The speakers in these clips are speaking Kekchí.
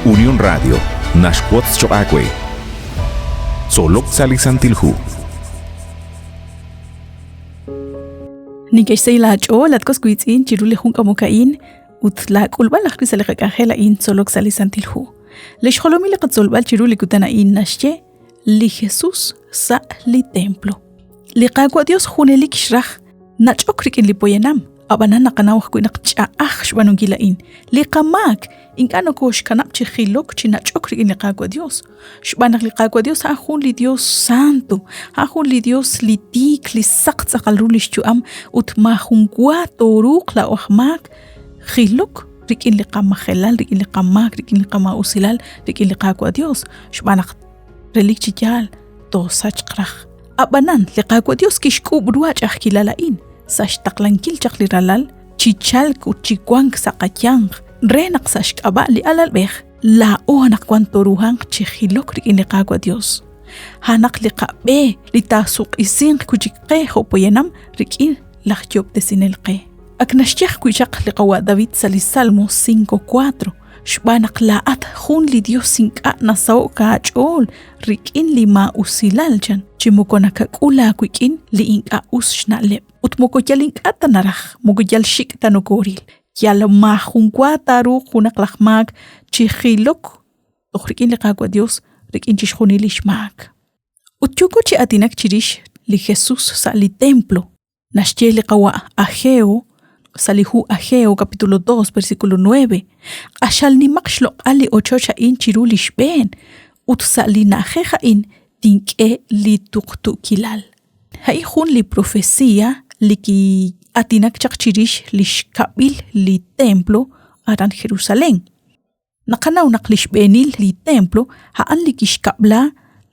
Unión Radio naxwotz choq' aawe. Tzolok sa' li Santil Hu. Neke'xsahil aach'ool at was wiitz'in chiru li jun k'amok a'in ut laak'ulb'al ajwi' sa' li qak'anjel a'in tzolok sa' li Santil Hu. Li xjolomil li qatzolb'al chiru li kutan a'in naxye li Jesus sa' li templo. Li Qaawa' Dios junelik xraj nach'ok rik'in li poyanam, ab'anan naqanaw ajwi' naq ch'a'aj xb'aanunkil a'in. Li qamaak ink'a' nokooxkanab' chi jilok chi nach'ok rik'in li Qaawa' Dios, xb'aan naq li Qaawa' Dios a'an jun li Dios santo, a'an jun li Dios li tiik, li saq tz'aqal ru li xyu'am ut maajun wa tooruuq laa'o aj maak jilok rik'in li qamajelal, rik'in li qamaak, rik'in li qamaa'usilal, rik'in li Qaawa' Dios, xb'aan naq relik chi yaal toosachq raj. Ab'anan, li Qaawa' Dios kixk'uub' ru a ch'a'ajkilal a'in sa' xtaqlankil chaq li Ralal chi chalk ut chi wank sa' qayanq re naq sa' xk'ab'a' li alalb'ej laa'o anaqwan tooruhanq chi jilok rik'in li Qaawa' Dios. A'anaq li qab'e li taasuq'isinq wi' chik qe jo' poyanam rik'in laj Yoob'tesinel qe. Ak naxye ajwi' chaq li qawa' David sa' li Salmo 5:4, xb'aan naq laa'at jun li Dios ink'a' nasaho'k aach'ool rik'in li maa'usilal chan, chi moko nakak'ul aawik'in li ink'a' us xna'leb'. Ut moko yal ink'a' ta naraj, moko yal xik' ta nokooril, yal maajun wa taaruuq junaq laj maak chi jilok toj rik'in li Qaawa' Dios rik'in chixjunil li xmaak. Ut yooko chi aatinak chirix li Jesus sa' li templo. Naxye li qawa' Ageo sa' li hu Ageo capítulo 2 versículo 9, q'axal nimaq xloq'al li ochoch a'in chiru li xb'een ut sa' li na'ajej a'in tink'e li tuqtuukilal. A'in jun li profecía li ki'aatinak chaq chirix li xkab'il li templo aran Jerusalén. Naqanaw naq li xb'eenil li templo a'an li kixkab'la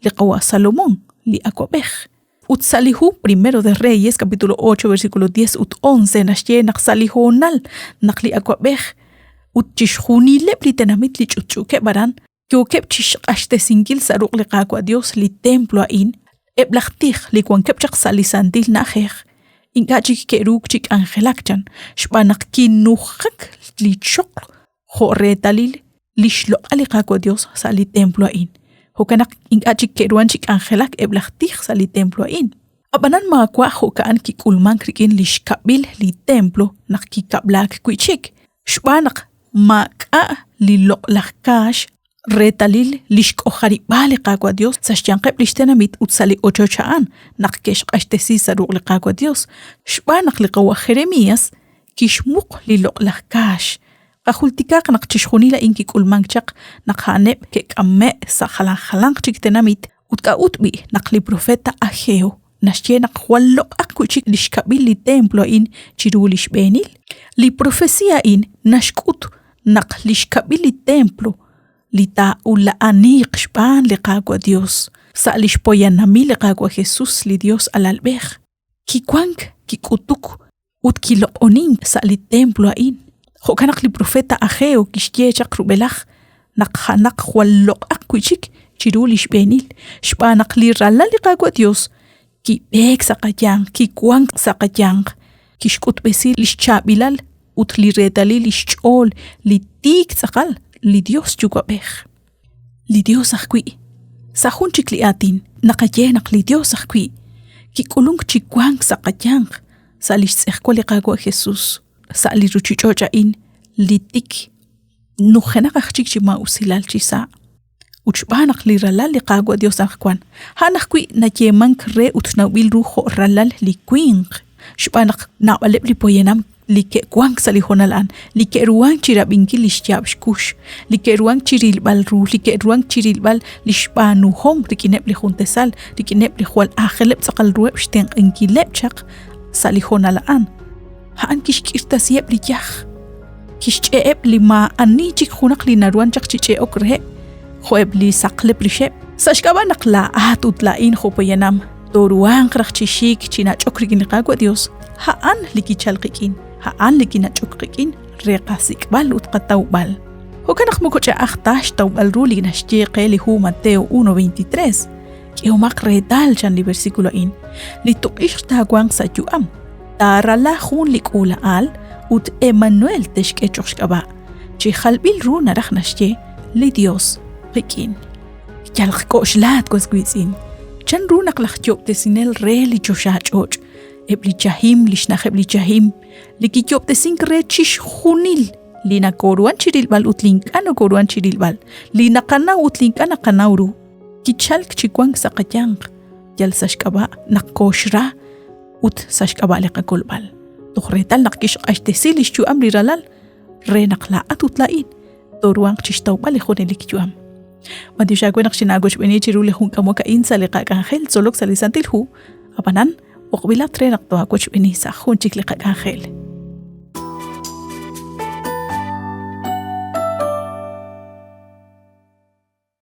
li qawa' Salomón, li awab'ej. Ut sa' li hu Primero de Reyes, capítulo 8, versículo 10 ut 11 naxye naq sa' li hoonal naq li awab'ej ut chixjunileb' li tenamit li ch'utch'uukeb' aran yookeb' chi xq'axtesinkil sa' ruq' li Qaawa' Dios li templo a'in, eb' laj tij li wankeb' chaq sa' li santil na'ajej ink'a' chik ke'ruuk chi k'anjelak chan xb'aan naq kinujak li choql jo' reetalil li xloq'al li Qaawa' Dios sa' li templo a'in. Jo'kan naq ink'a' chik ke'ruhan chi k'anjelak eb' laj tij sa' li templo a'in. Ab'anan maawa' jo'ka'an kik'ulmank rik'in li xkab'il li templo naq kikab'laak wi' chik, xb'aan naq maak'a' li loq'laj kaax reetalil li xk'ojarib'aal li Qaawa' Dios sa' xyanqeb' li xtenamit ut sa' li ochoch a'an naq ke'xq'axtesi sa' ruq' li Qaawa' Dios, xb'aan naq li qawa' Jeremías kixmuq li loq'laj kaax. Qajultikaq naq chixjunil a'in kik'ulmank chaq naq a'aneb' ke'k'ame'k sa' jalan jalanq chik tenamit ut k'a'ut b'i' naq li profeta Ageo naxye naq jwal loq'aq wi' chik li xkab'il li templo a'in chiru li xb'eenil. Li profesiiy a'in naxk'ut naq li xkab'il li templo li taa'ula'aniiq xb'aan li Qaawa' Dios sa' li xpoyanamil li Qaawa' Jesus li Dios alalb'ej kiwank kik'utuk ut kiloq'onink sa' li templo a'in. Jo'kan naq li profeta Ageo kixye chaq rub'elaj naq a'anaq jwal loq'aq wi'chik chiru li xb'eenil, xb'aan naq li Ralal li Qaawa' Dios kib'eek sa' qayanq, kiwank sa' qayanq, kixk'utb'esi lix chaab'ilal ut li reetalil lix ch'ool li tiik tz'aqal li Dios Yuwa'b'ej. Li Dios ajwi'. Sa' jun chik li aatin, naqaye naq li Dios ajwi' kik'ulunk chi wank sa' qayanq sa' lix tz'ejwal li Qaawa' Jesus sa' li ruchich'och' a'in li tik nujenaq aj chik chi maa'usilal chi sa'. Ut xb'aan naq li Ralal li Qaawa' Dios anaqwan, a'an ajwi' nayeemank re ut nawb'il ru jo' Ralal li Winq, xb'aan naq naab'aleb' li poyanam li ke'wank sa' li hoonal a'an, li ke'ruhank chi rab'inkil li xyaab' xkux, li ke'ruhank chi rilb'al ru, li ke'ruhank chi rilb'al li xb'aanuhom rik'ineb' li juntesal, rik'ineb' li jwal aajeleb' tz'aqal ruheb' xtenq'ankileb' chaq sa' li hoonal a'an. A'an kixk'irtasiheb' li yaj, kixch'e'eb' li maa'ani chik junaq li naruhan chaq chi ch'e'ok reheb', jo'eb' li saqlep rixeb'. Sa' xk'ab'a' naq laa'at ut laa'in jo' poyanam tooruhanq raj chi xik chi nach'ok rik'in li Qaawa' Dios, a'an li kichal qik'in, a'an li kinach'ok qik'in re qasik'b'al ut qatawb'al. Jo'kan naq moko ch'a'aj ta xtawb'al ru li naxye qe li hu Mateo 1:23. K'ehomaq reetal chan li versículo a'in, li tuq'ixq taawanq sa' yu'am, taarala jun li k'uula'al ut Emmanuel te'xk'e cho'q xk'ab'a'. Chi jalb'il ru naraj naxye li Dios qik'in. Yal qk'oxlaat was wiitz'in, chan ru naq laj Yo'ob'tesinel re li choxa ch'och', eb' li chahim, li xna'ajeb' li chahim, li kiyo'ob'tesink re chixjunil li nakooruhan chirilb'al ut li ink'a' nokooruhan chirilb'al, li naqanaw ut li ink'a' naqanaw ru, kichalk chi wank sa' qayanq, yal sa' xk'ab'a' naq kooxra ut sa' xk'ab'a' li qakolb'al. Toj reetal naq kixq'axtesi li xyu'am li ralal re naq laa'at ut laa'in tooruhanq chixtawb'al li junelik yu'am. B'antiox aawe naq xinaawochb'eeni chiru li jun k'amok a'in sa' li qak'anjel tzolok sa' li Santil Hu, ab'anan b'oqb'ilat re naq too'aawochb'eeni sa' jun chik li qak'anjel.